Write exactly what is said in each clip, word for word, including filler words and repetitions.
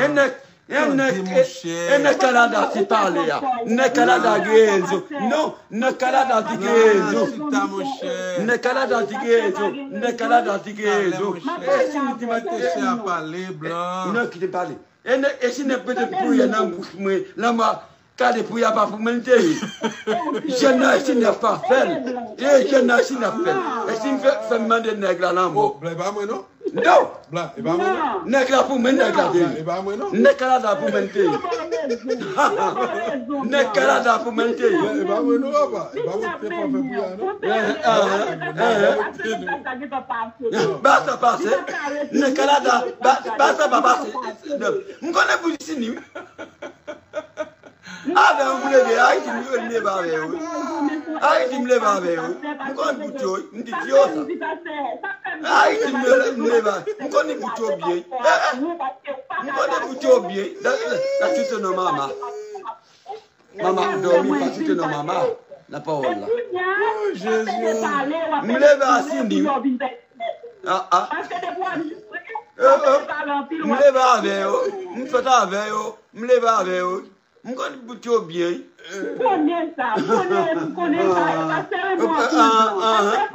E nèg, e nèg, e nèg Kanada ki pale a. Nèg Kanada gen rezon. Non, nèg Kanada ki gen rezon. Nèg Kanada ki gen rezon. Nèg Kanada ki gen rezon. E si nou di mwen te se a pale, blan. Non, kite m pale. E nèg, e si nèg mete priyè nan bouch mwen, lanmò, gade priyè pa pou mwen li te ye. Jèn nan, e si nèg pa fè l. E jèn nan, e si nèg fè l. E si m fè, fè m mande nèg la lanmò. Blan, e pa mwen, non. Non. Blan, e pa mwen, non. Nèg la pou mwen, nèg la te ye. Blan, e pa mwen, non. Nèg Kanada pou mwen te ye. Nèg Kanada pou mwen te ye. Blan, e pa mwen, non, papa. E pa mwen ki te fè priyè, non. Ba sa pase. Nèg Kanada, ba, ba sa pa pase. M konnen pou li sini. Avè w m leve, Ayiti m leve avè yo. Ayiti m leve avè yo. M konn bout yo, m di di yo sa. Ayiti m leve, m leve avè, m konnen bout yo byen. Eh, eh. M konnen bout yo byen. Da, da, da, chite non mama. Mama ap dòmi, pa chite non mama. Nan pawòl la. Oh, Jezi. M leve a Sini. Ah, ah. Eh, eh. M leve avè yo. M sot avè yo. M leve avè yo. M konn bout yo byen. M konnen sa, m konnen, m konnen sa. E pastè renmen anpil.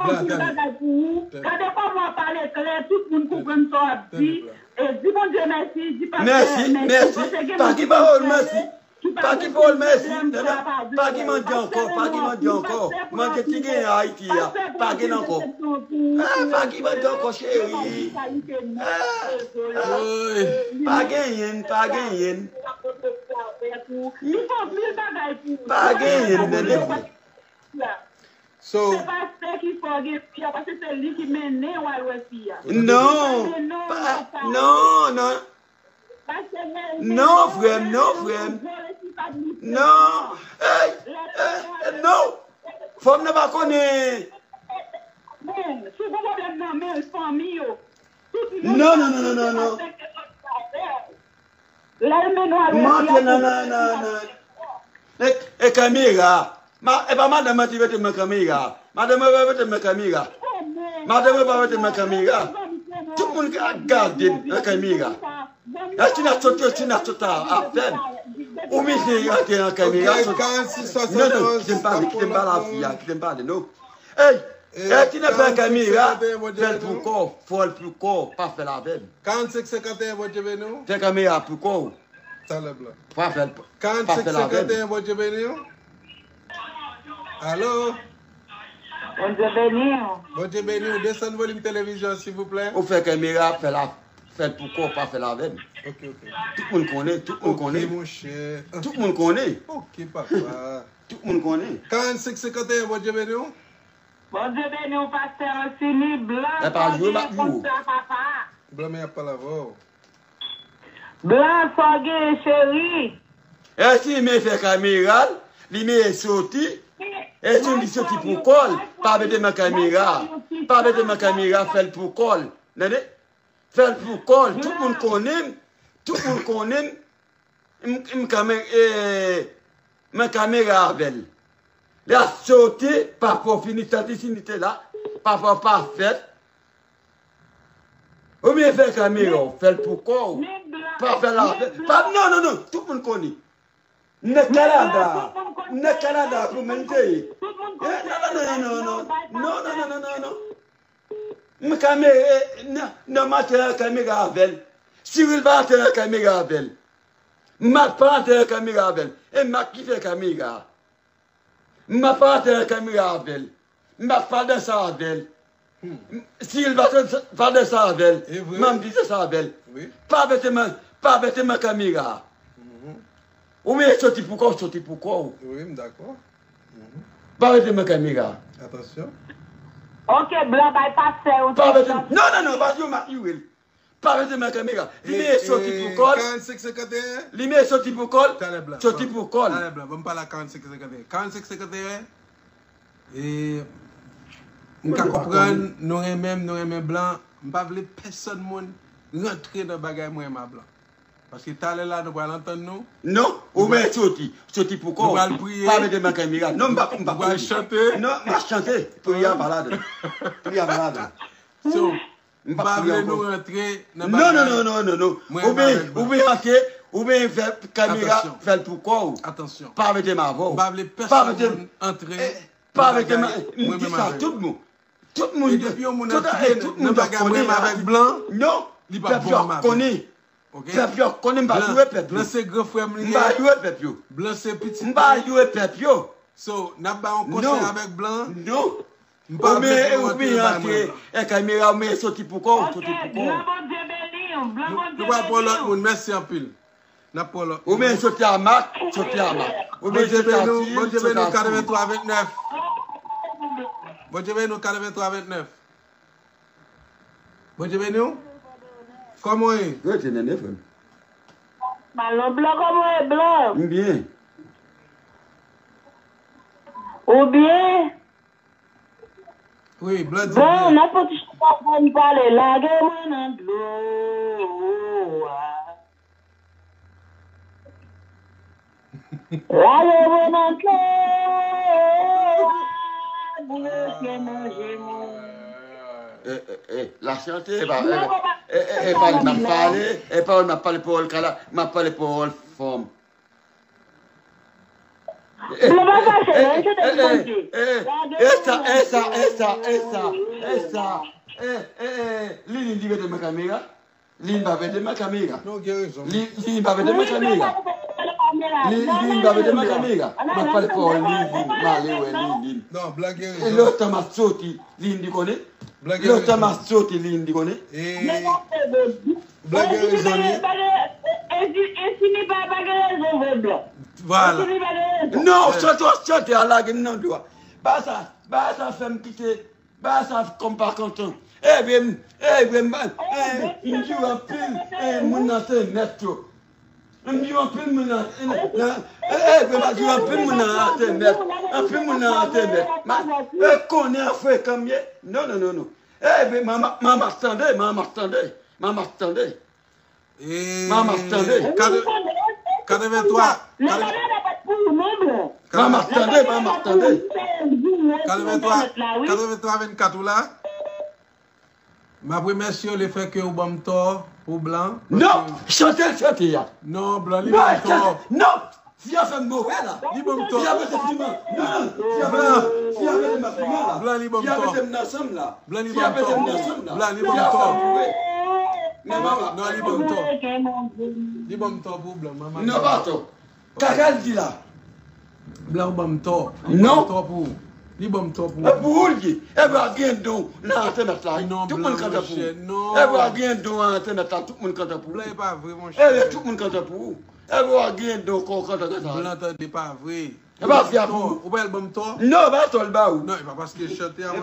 Pastè fè anpil bagay pou ou. Gade kòman w ap pale klè, tout moun konprann sa w ap di. E di Bondye mèsi, di pastè mèsi. Mèsi, mèsi. Pa gen pawòl mèsi. Pa gen pawòl mèsi. Pa gen mande ankò, pa gen mande ankò. Mande ki gen Ayiti a, pa gen ankò. Ah, pa gen mande ankò, cheri. Ah, ah. Pa genyen, pa genyen. Pa genyen, nènè. So, se pastè ki fè w gen fi a, paske se li ki mennen w al wè fi a. Non, pa, non, non. Non, frè m, non, frè m. Non. Ey, ey, non. Fanm nan pa konnen. Si w gen pwoblèm nan men l, fanmi yo. Non, non, non, non, non, non. Lè l mennen w al wè fi a, nan, nan, nan, nan. E, e kamera. Ma, e pa madanm mwen ki mete mwen kamera. Madanm mwen pa mete mwen kamera. Madanm mwen pa mete mwen kamera. Tout moun ka gade m nan kamera. Èske n ap sot yo, si n ap sot a, a fè m? Ou mizè rantre nan kamera, sot. Non, non, kite m pale, kite m pale a fi a, kite m pale, non. Ey, èske n ap fè kamera, fè l pou kò w, fè l pou kò w, pa fè l avè m. Karannsenk senkanteyen, Bondye beni w. Fè kamera pou kò w. Talè blan. Pa fè l, pa fè l avè m. Karannsenk senkanteyen, Bondye beni w. Alo? Bondye beni w. Bondye beni w. Desann volim televizyon, silvouplè. Ou fè kamera, fè la, fè l pou kò w, pa fè l avè m. Ok, ok. Tout moun konnen, tout moun konnen. Ok, monchè. Tout moun konnen. Ok, papa. Tout moun konnen. Karannsenk senkanteyen, Bondye beni w. Bondye beni w, pastè Ansini, blan, sa w genyen konsa, papa? Blan, men y ap pale avè w. Blan, sa w genyen, cheri? Èske li mete fè kamera l, li mete soti, èske li soti pou kò l, pa mete nan kamera, pa mete nan kamera, fè l pou kò l. Tande? Fè l pou kò l, tout moun konnen m, tout moun konnen m, m, m ka men, e, men kamera avè l. Lè a soti, pafè w fini, tanti si li te la, pafè w pa fèt. Oubyen fè kamera w, fè l pou kò w. Pa fè l avè, pa, non, non, non, tout moun konnen. Nèg Kanada, nèg Kanada pou mwen te ye. Eh, non, non, non, non, non, non. Non, non, non, non, non, non. M ka me, eh, non, non, m antre nan kamera avè l. Siril pa antre nan kamera avè l. Mak pa antre nan kamera avè l. E Mak ki fè kamera a. M ap pa antre nan kamera avè l. M ap pa danse avè l. Si l pa, pa danse avè l, m ap di danse avè l. Pa mete men, pa mete men kamera a. Ou mete soti pou kò w, soti pou kò w. Wi, m dakò. Pa mete men kamera a. Atansyon. Ok, blan, bay pastè yon kesyon. Non, non, non, pa di yo m ap jure l. Pa mete men kamera. Li mete soti pou kò l. Karannsenk senkanteyen. Li mete soti pou kò l. Talè blan. Soti pou kò l. Talè blan. Ban m pale ak karannsenk senkanteyen. Karannsenk senkanteyen. E, m ka konprann, nou renmen m, nou renmen blan. M pa vle pèsonn moun rantre nan bagay mwen renmen a blan. Paske talè la, nou pral antann nou. Non, ou mete soti. Soti pou kò w. Nou pral priye. Pa mete men kamera. Non, m pa, m pa. Nou pral chante. Non, m pa chante. Priyè a pa ladan. Priyè a pa ladan. So, M pa vle nou rantre nan bagay. Non, non, non, non, non, non. Ou byen, ou byen rantre, ou byen fè kamera, fè l pou kò w. Atansyon. Pa mete m avè w. M pa vle pèsonn moun antre. Pa mete m, m di sa tout moun. Tout moun, tout, tout moun dòk konnen. Non, pèp yo konnen. Pèp yo konnen m pa joure pèp yo. Blan se gran frè m li ye. M pa joure pèp yo. Blan se pitit m pa joure pèp yo. So, n ap ba yon konsèy avèk blan. Non. M pa vle pou nou antre nan bagay mwen blan. E kamera, ou men soti pou kò w, soti pou kò w. Blan Bondye beni w, blan Bondye beni w. Nou pral pran lòt moun, mèsi anpil. N ap pran lòt moun. Ou men soti a Mak, soti a Mak. Ou men soti a Tiv, soti a Tiv. Bondye beni w, katrevenntwa vennèf. Bondye beni w, katrevenntwa vennèf. Bondye beni w. Kòman w ye? Rete nan frè m. Malo blan, kòman w ye, blan? M byen. Ou byen? Wi, blan di byen. Bon, n ap fè ti chita pou n pale, lage mwen nan dlo a. Lage mwen nan dlo a, pou yo fè manje mwen. E, e, e, la chante, e pa, e, e, e, e pa li m ap pale, e pa li m ap pale pawòl kala, m ap pale pawòl fanm. Blan pa fache, non, chante pou Bondye. E sa, e sa, e sa, e sa, e sa, e, e, e, Lilin, li mete mwen kamera. Lilin pa mete mwen kamera. Non, gen rezon. Li, Lilin pa mete mwen kamera. Li, Lilin pa mete mwen kamera. M ap pale pawòl Lilin, m ale wè Lilin. Non, blan gen rezon. E lòt tan m ap soti, Lilin di konnen. Lòt tan m ap soti, Lilin di konnen. E, blan gen rezon li. E si, e si li pa, pa gen rezon vre blan. Vwala. E si li pa gen rezon. Non, chante, chante a lage m nan dlo a. Ba sa, ba sa fè m kite, ba sa kòm pa kontan. E vre, m, e vre, m, e, m di anpil, e, moun nan se mèt yo. M di anpil moun nan, nan, e, e, vre, m di anpil moun nan se mèt. Anpil moun nan se mèt. Ma, e, konnen an frekan m ye. Non, non, non, non. E, vre, manman, manman tande, manman tande, manman tande. Manman tande. Katrevenntwa. Manman tande, manman tande. Katrevenntwa, katrevenntwa vennkat ou la? M ap remèsye w lefètke ou ban m tò pou blan. Non, chante l chante a. Non, blan li ban m tò. Non, fi a fè m move la. Li ban m tò. Fi a mete piman. Non, non, fi a mete, fi a mete m nan piman la. Blan li ban m tò. Fi a mete m nan chanm la. Blan li ban m tò. Blan li ban m tò. Fi a fè m move. Men manman. Non, li ban m tò. Li ban m tò pou blan, manman. Non, pa tò. Kaka l di la. Blan ou ban m tò. Li ban m tò pou ou. Li ban m tò pou ou. E pou ou l ye. E vre a gen don nan entènèt la. Tout moun kontan pou ou. E vre a gen don nan entènèt la. Tout moun kontan pou ou. Blan e pa vre, monchè. E vre tout moun kontan pou ou. E vre a gen don kon kontan kontan. Blan tande pa vre. E pa vre a pou ou. Ou pral ban m tò? Non, e pa tò l ba ou. Non, e pa paske chante a, monchè. E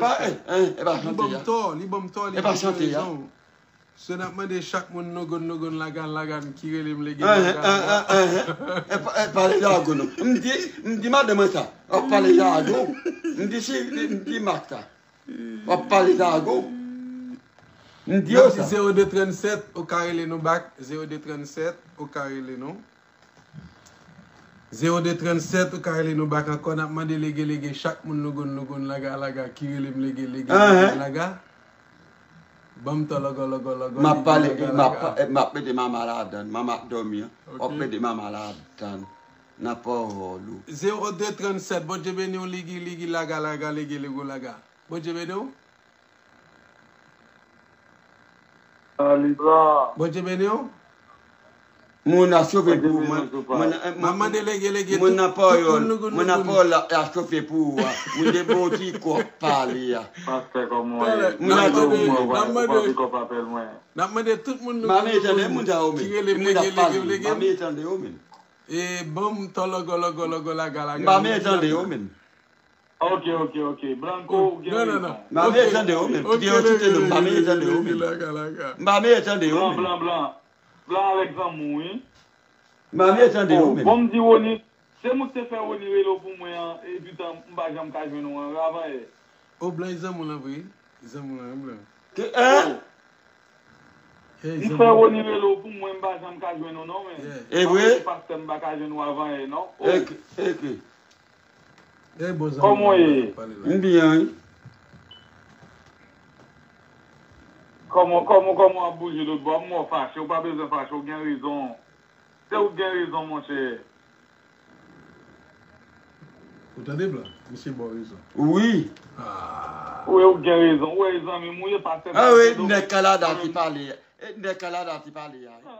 pa chante a. Li ban m tò, li ban m tò, li ban m rezon. Se n ap mande chak moun nogon nogon lagan lagan ki rele m lege lagan lagan. E pa, e pale jagon non. M di, m di madanm mwen sa. W ap pale jagon. M di si, m di Mak sa. W ap pale jagon. M di yo sa. Zewo de trannsèt, ou ka rele nou bak. Zewo de trannsèt, ou ka rele nou. Zewo de trannsèt, ou ka rele nou bak ankò. N ap mande lege lege chak moun nogon nogon laga laga ki rele m lege lege laga laga. Ban m tò lògò lògò lògò. M ap pale, m ap, m ap mete manman ladann. Manman ap dòmi an. W ap mete manman ladann nan pawòl ou. Zewo de trannsèt, Bondye beni w ligi ligi laga laga ligi ligi laga. Bondye beni w. Bondye beni w. Moun nan chofe pou ou, mwen, mwen, mwen, mwen nan pawòl, mwen nan pawòl la, la chofe pou ou a. Moun de bon ti kòk pale a. Pastè kòman w ye? Moun nan tande. N ap mande tout moun nou ki rele m lege lege lege. M pa menm tande yo menm. E ban m tò lògò lògò lògò laga laga. M pa menm tande yo menm. Ok, ok, ok. Blanco, ou gen rezon. M pa menm tande yo menm. Videyo tite nou, m pa menm tande yo menm. M pa menm tande yo menm. Blan, blan, blan. Blan avèk zanmi w, wi. M pa menm tande yo menm. Bon, m di Rony, se moun ki te fè Rony rele w pou mwen an, epi tan m pa janm ka jwenn ou an, avan yè. O, blan e zanmi w lan vre. Zanmi w lan, blan. Ke, hein? Li fè Rony rele w pou mwen, m pa janm ka jwenn ou non, men. E vre? Pastè, m pa ka jwenn ou avan yè non. Eke, eke. Kòman w ye? M byen, wi. Kòman, kòman, kòman w ap bouje lòt bò? M wè w fache, ou pa bezwen fache, ou gen rezon. Se ou k gen rezon, monchè. Ou tande blan? Misye ba w rezon. Wi. Ah. Ou wè ou gen rezon. Ou wè zanmi m, ou ye pa sèl. Ah wi, nèg Kanada ki pale. E nèg Kanada ki pale a.